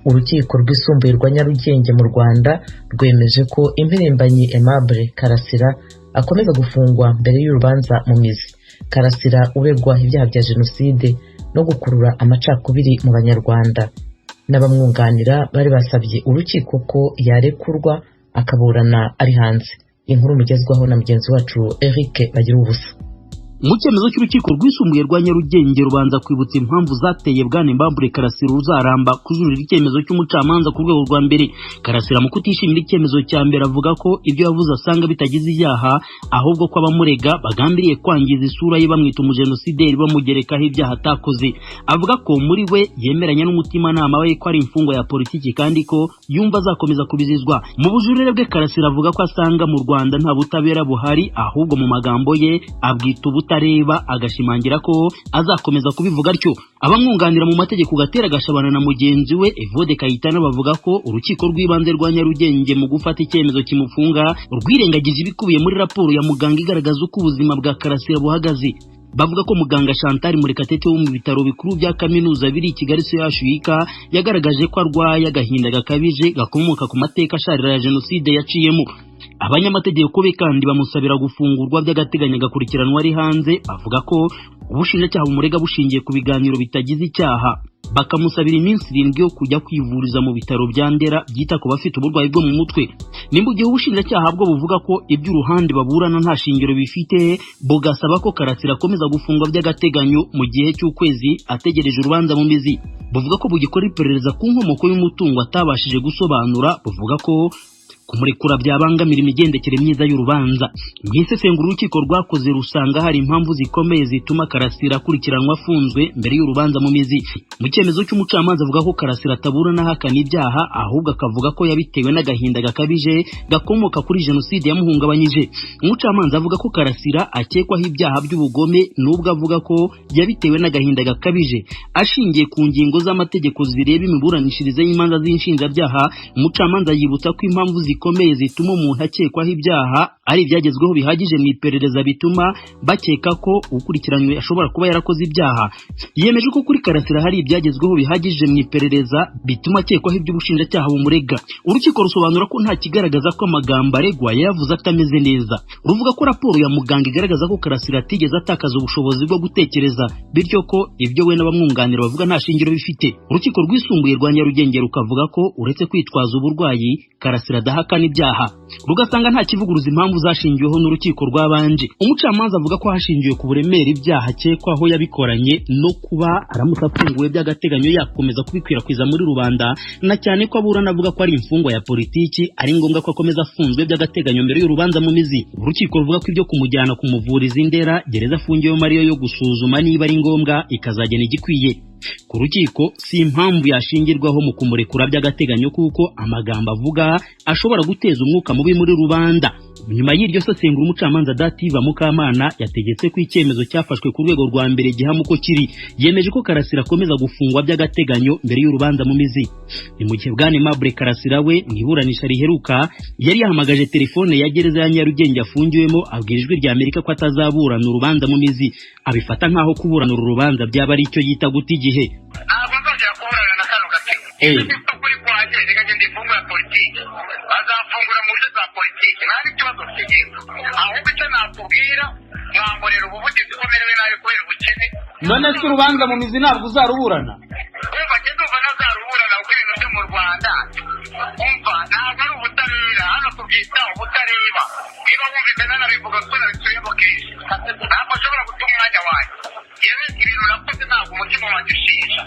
Urukiko Rwisumbuye rwa Nyarugenge mu Rwanda rwemeje ko impirimbanyi Aimable Karasira akomeza gufungwa mbere y'urubanza mu mizi. Karasira uregwa ibyaha bya jenoside no gukurura amacakubiri mu Banyarwanda n'abamwunganira bari basabye urukiko ko yarekurwa akaburana ari hanze. Inkuru mugezwaho na mugenzi wacu Eric Bagiruwubusa. Mu cyemezo cy'Urukiko Rwisumbuye rwa Nyarugenge, rubanza kwibutsa impamvu zateye Bwana Aimable Karasira Uzaramba kujurira icyemezo cy'umucamanza ku rwego rwa mbere. Karasira mu kutishimira icyemezo cya mbere, avuga ko ibyo yavuze asanga bitagize ibyaha, ahubwo ko abamurega bagambiriye kwangiza isura ye, bamwita umujenosideri, bamugerekaho ibyaha atakoze. Avuga ko muri we yemeranya n'umutimanama we ko ari imfungwa ya politiki, kandi ko yumva azakomeza kubizizwa. Mu bujurire bwe, Karasira avuga ko asanga mu Rwanda nta butabera buhari, ahubwo mu magambo ye abwita ubutareba, agashimangira ko azakomeza kubivuga atyo. Abamwunganira mu mategeko, Gatera Gashabana na mugenzi we Evode Kayitana, bavuga ko Urukiko rw'Ibanze rwa Nyarugenge mu gufata icyemezo kimufunga rwirengagije ibikubiye muri raporo ya muganga igaragaza uko ubuzima bwa Karasira buhagaze. Bavuga ko muganga Chantal Murekatete wo mu bitaro bikuru bya kaminuza biri i Kigali, CHUK, yagaragaje ko arwaye agahinda gakabije gakomoka ku mateka asharira ya jenoside yaciyemo. Abanyamategeko be kandi bamusabira gufungurwa by'agateganyo agakurikiranwa ari hanze. Bavuga ko ubushinjacyaha bumurega bushingiye ku biganiro bitagize icyaha, bakamusabira iminsi 7 yo kujya kwivuriza mu bitaro bya Ndera byita ku bafite uburwayi bwo mu mutwe. Ni mu gihe ubushinjacyaha bwo buvuga ko iby'uruhande baburana nta shingiro bifite, bugasaba ko Karasira akomeza gufungwa by'agateganyo mu gihe cy'ukwezi ategereje urubanza mu mizi. Buvuga ko bugikora iperereza ku nkomoko y'umutungo atabashije gusobanura. Buvuga ko kumurekura byabangamira imigendekere myiza y'urubanza. Mu isesengura urukiko rwakoze, rusanga hari impamvu zikomeye zituma Karasira akurikiranwa afunzwe mbere y'urubanza mu mizi. Mu cyemezo cy'umucamanza, avuga ko Karasira ataburana ahakana ibyaha, ahubwo akavuga ko yabitewe n'agahinda gakabije gakomoka kuri jenoside yamuhungabanyije. Umucamanza avuga ko Karasira akekwaho ibyaha by'ubugome, nubwo avuga ko yabitewe n'agahinda gakabije. Ashingiye ku ngingo z'amategeko zireba imiburanishirize y'imanza z'inshinjabyaha, umucamanza yibutsa ko impamvu zikomeye zituma umuntu akekwaho ibyaha ari ibyagezweho bihagije mu iperereza bituma bakeka ko ukurikiranywe ashobora kuba yarakoze ibyaha. Yemeje ko kuri Karasira hari ibyagezweho bihagije mu iperereza bituma akekwaho iby'ubushinjacyaha bumurega. Urukiko rusobanura ko nta kigaragaza ko amagambo aregwa yayavuze atameze neza. Ruvuga ko raporo ya muganga igaragaza ko Karasira atigeze atakaza ubushobozi bwo gutekereza, bityo ko ibyo we n'abamwunganira bavuga nta shingiro bifite. Urukiko Rwisumbuye rwa Nyarugenge rukavuga ko uretse kwitwaza uburwayi, Karasira adahakana ibyaha, rugasanga nta kivuguruza impamvu zashingiweho n'urukiko rwabanje. Umucamanza avuga ko hashingiwe ku buremere ibyaha akekwaho yabikoranye, no kuba aramutse afunguwe by'agateganyo yakomeza kubikwirakwiza muri rubanda, na cyane ko aburana avuga ko ari imfungwa ya politiki, ari ngombwa ko akomeza afunzwe by'agateganyo mbere y'urubanza mu mizi. Urukiko ruvuga ko ibyo kumujyana kumuvuriza i Ndera, gereza afungiwemo ariyo yo gusuzuma niba ari ngombwa, ikazagena igikwiye. Ku rukiko, si impamvu yashingirwaho mu kumurekura by'agateganyo, kuko amagambo avuga ashobora guteza umwuka mubi muri rubanda. Nyuma y'iryo sesengura, umucamanza Dativa Mukamana yategetse ko icyemezo cyafashwe ku rwego rwa mbere gihama uko kiri. Yemeje ko Karasira akomeza gufungwa by'agateganyo mbere y'urubanza mu mizi. Ni mu gihe Bwana Aimable Karasira we mu iburanisha riheruka yari yahamagaje telefone ya gereza ya Nyarugenge afungiwemo, abwira Ijwi rya Amerika ko atazaburana urubanza mu mizi. Abifata nk'aho kuburana uru rubanza byaba ari icyo yita guta igihe. Ntabwo nzongera kuburana na kano gatsiko. Ukuri kwanjye, reka ngende imfungwa ya politiki, bazamfungura mu buryo za politiki, nta n'ikibazo mfite. Ahubwo icyo nakubwira, mwankorera ubuvugizi ko merewe nabi kubera ubukene. None se urubanza mu mizi ntabwo uzaruburana? Umva, njye ndumva ntazaruburana, kuko ibintu byo mu Rwanda, umva, ntabwo ari ubutabera. Hano tubyita ubutareba. Niba wumvise nanabivuga kuko nabisubiyemo kenshi, ntabwo nshobora guta umwanya wanjye. Yewe, ibintu nakoze ntabwo umutima wanjye ushinja.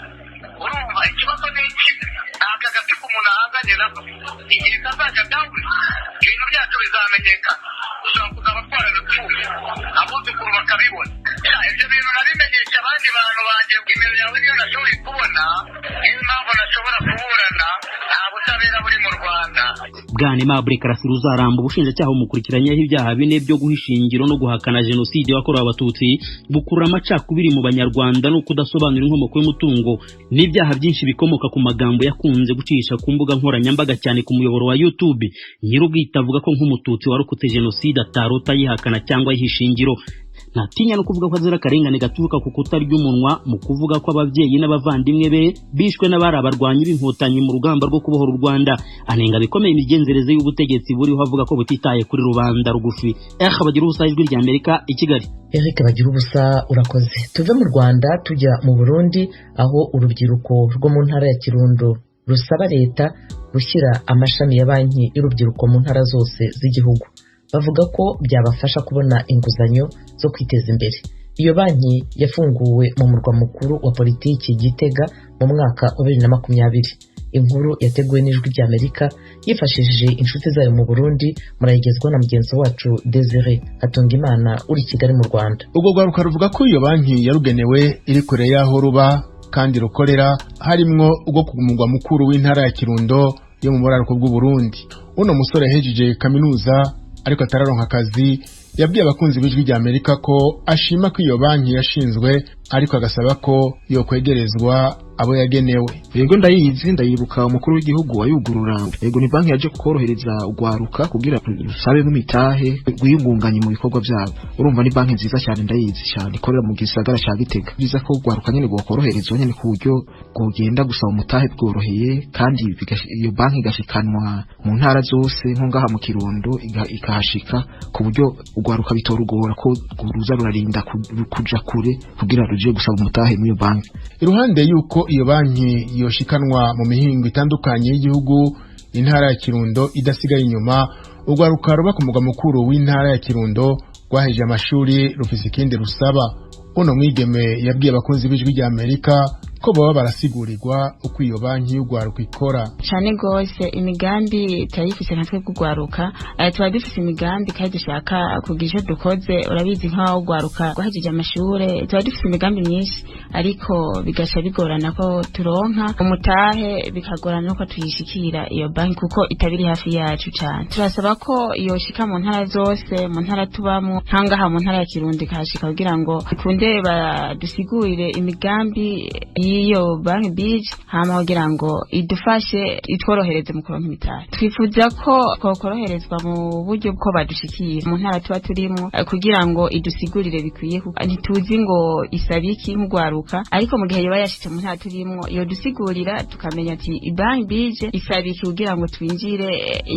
Urumva, ikibazo ni iki? Ni aka gatsiko umuntu ahanganye nako. Igihe kazajya down, ibintu byacu bizamenyekana. Dushobora kuzaba twarabipfuye, abuzukuru bakabibona. Ibyo bintu nabimenyesha abandi bantu banjye. Nimero yawe niyo nashoboye kubona, niyo mpamvu nashobora kuburana. Nta butabera buri mu Rwanda. Bwana Aimable Karasira Uzaramba, ubushinjacyaha bumukurikiranyeho ibyaha bine byo guha ishingiro no guhakana jenoside yakorewe Abatutsi, bukurura amacakubiri mu Banyarwanda no kudasobanura inkomoko y'umutungo, n'ibyaha byinshi bikomoka ku magambo yakunze gucisha ku mbuga nkoranyambaga, cyane ku muyoboro wa YouTube. Nyir'ubwite avuga ko nk'Umututsi warokotse jenoside atarota yihakana cyangwa yiha ishingiro. Ntatinya no kuvuga ko azira akarengane gaturuka ku kutarya umunwa mu kuvuga ko ababyeyi n'abavandimwe be bishwe n'abari abarwanyi b'inkotanyi mu rugamba rwo kubohora u Rwanda. Anenga bikomeye imigenzereze y'ubutegetsi buriho, avuga ko butitaye kuri rubanda rugufi. Bagira ubusa, Ijwi rya Amerika i Kigali. Eric bagira ubusa, urakoze. Tuve mu Rwanda tujya mu Burundi, aho urubyiruko rwo mu ntara ya Kirundo rusaba leta gushyira amashami ya banki y'urubyiruko mu ntara zose z'igihugu. Bavuga ko byabafasha kubona inguzanyo zo kwiteza imbere. Iyo banki yafunguwe mu murwa mukuru wa politiki Gitega mu mwaka wa 2020. Inkuru yateguwe n'Ijwi ry'Amerika yifashishije inshuti zayo mu Burundi, murayigezwa na mugenzi wacu Desire Hatungimana uri i Kigali mu Rwanda. Ubwo rwaruka ruvuga ko iyo banki yarugenewe iri kure y'aho ruba kandi rukorera, harimwo ubwo ku mugwa mukuru w'intara ya Kirundo yo mu buraruko bw'u Burundi. Uno musore yahejeje kaminuza ariko atararonka akazi, yabwiye abakunzi b'Ijwi rya Amerika ko ashima ko iyo banki yashinzwe, ariko agasaba ko yokwegerezwa abo yagenewe. Yego, ndayizi, ndayibuka umukuru w'igihugu wayugurura. Yego, ni banki yaje korohereza ugwaruka kugira rusabe n'imitahe rwiyungunganye mu bikorwa byabo. Urumva ni banki nziza cyane, ndayizi cyane, ikorera mu gisagara ca Gitega. Byiza ko ugwaruka nyene bwokoroherezwa nyene ku buryo bwogenda gusaba umutahe bworoheye, kandi iyo banki igashikanwa mu ntara zose, nko ngaha mu Kirundo ikahashika ku buryo ugwaruka bitorugora ko ruza rurarinda kuja kure kugira ruje gusaba umutahe muri iyo banki. Iruhande yuko iyo banki yoshikanwa mu mihingo itandukanye y'igihugu, intara ya Kirundo idasigaye inyuma, urwaruka ruba ku mugwa mukuru w'intara ya Kirundo rwaheje amashuri rufise ikindi rusaba. Uno mwigeme yabwiye abakunzi b'Ijwi rya Amerika ko baba barasigurirwa uko iyo banki y'urwaruka ikora. Cyane rwose, imigambi turayifise natwe kugwaruka. Tuba dufise imigambi kandi dushaka kugira icyo dukoze. Urabizi, nk'aho ugwaruka rwahejeje amashure tuba dufise imigambi myinshi, ariko bigaca bigorana ko turonka umutahe, bikagorana ko tuyishikira iyo banki kuko itabiri hafi yacu cyane. Turasaba ko yoshika mu ntara zose, mu ntara tubamwo, nkangaha mu ntara ya Kirundo ikahashika, kugira ngo ikunde badusigurire imigambi y'iyo banki bije, hama kugira ngo idufashe, itworohereze mu kuronka imitahe. Twifuza ko twokoroherezwa mu buryo bwo badushikira mu ntara tuba turimo, kugira ngo idusigurire bikwiye, kuko ntituzi ngo isaba iki nk'ugwaruka. Ariko mu gihe yoba yashitse mu ntara turimo, yodusigurira tukamenya ati banki bije isaba iki kugira ngo twinjire,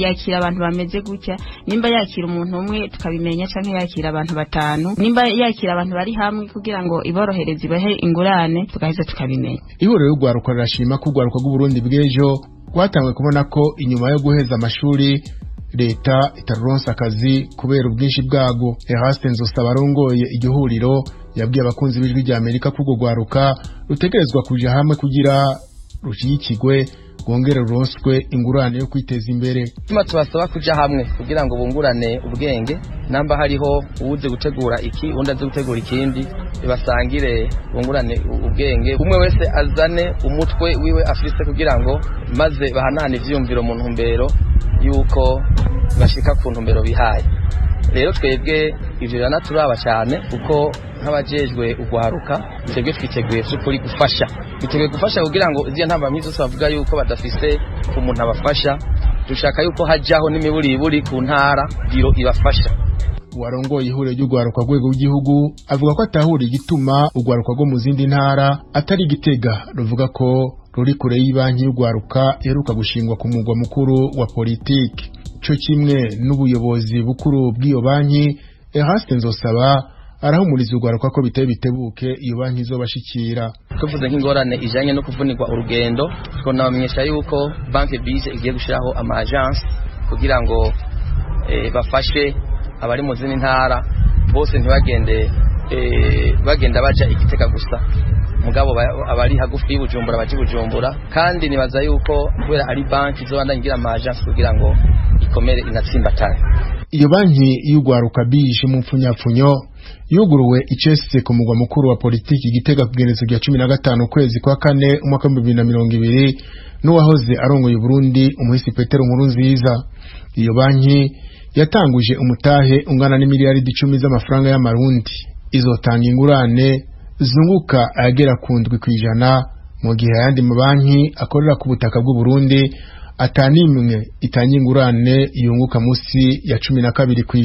yakira abantu bameze gutya, nimba yakira umuntu umwe tukabimenya, canke yakira abantu batanu, nimba yakira abantu bari hamwe kugira ngo iborohereze, ibahe ingurane, tugaheza tukabimenya. Ihuriro y'urwaruka rirashima ko urwaruka rw'Uburundi bw'ejo rwatanguye kubona ko inyuma yo guheza amashuri leta itaruronsa akazi kubera ubwinshi bwago. Eraste Nzosaba arongoye iryo huriro yabwiye abakunzi b'Ijwi rya Amerika ko urwo rwaruka rutegerezwa kuja hamwe kugira rushyigikirwe, rwongere ruronswe ingurane yo kwiteza imbere. Tuma tubasaba kuja hamwe kugira ngo bungurane ubwenge, namba hariho uwuzi gutegura iki, undi azi gutegura ikindi, basangire bungurane ubwenge, umwe wese azane umutwe wiwe afise kugira ngo maze bahanahane ivyiyumviro mu ntumbero yuko bashika ku ntumbero bihaye. Rero twebwe ivyo biranaturaba cyane, kuko nk'abajejwe ugwaruka twebwe twiteguye vy'ukuri gufasha, twiteguye gufasha kugira ngo iziya ntambamyi zose bavuga yuko badafise umuntu abafasha, dushaka yuko hajaho n'imiburiburi ku ntara biro ibafasha. Warongoye ihuriro ry'urwaruka rwego rw'igihugu avuga ko atahura igituma urwaruka rwo mu zindi ntara atari Gitega ruvuga ko ruri kure y'ibanki y'urwaruka iheruka gushingwa ku mugwa mukuru wa politiki. Cyo kimwe n'ubuyobozi bukuru bw'iyo banki, Eraste Nzosaba arahumuriza urwaruka ko biteye bitebuke iyo banki izobashikira. Tuvuze nk'ingorane ijanye no kuvunirwa urugendo, twonabamenyesha yuko banki bije igiye gushiraho ama agence kugira ngo bafashe abari mu zindi ntara bose, ntibagende bagenda baja Igitega gusa, mugabo abari hagufi y'Ubujumbura baje Bujumbura. Kandi nibaza yuko kubera ari banki izobandanya igira ama agence kugira ngo ikomere inatsimbatane. Iyo banki y'urwaruka bije mu mpfunyapfunyo yuguruwe icese ku mugwa mukuru wa politiki Gitega ku igenekerezo rya 15 ukwezi kwa kane umwaka wa 2020 n'uwahoze arongoye Burundi umuhisi Petero Nkurunziza. Iyo banki yatanguje umutahe ungana n'imiliyaridi 10 z'amafaranga y'amarundi, izotanga ingurane zunguka ayagera ku 7%, mu gihe ayandi mabanki akorera ku butaka bw'u Burundi atanimwe itanga ingurane yunguka musi ya 12%.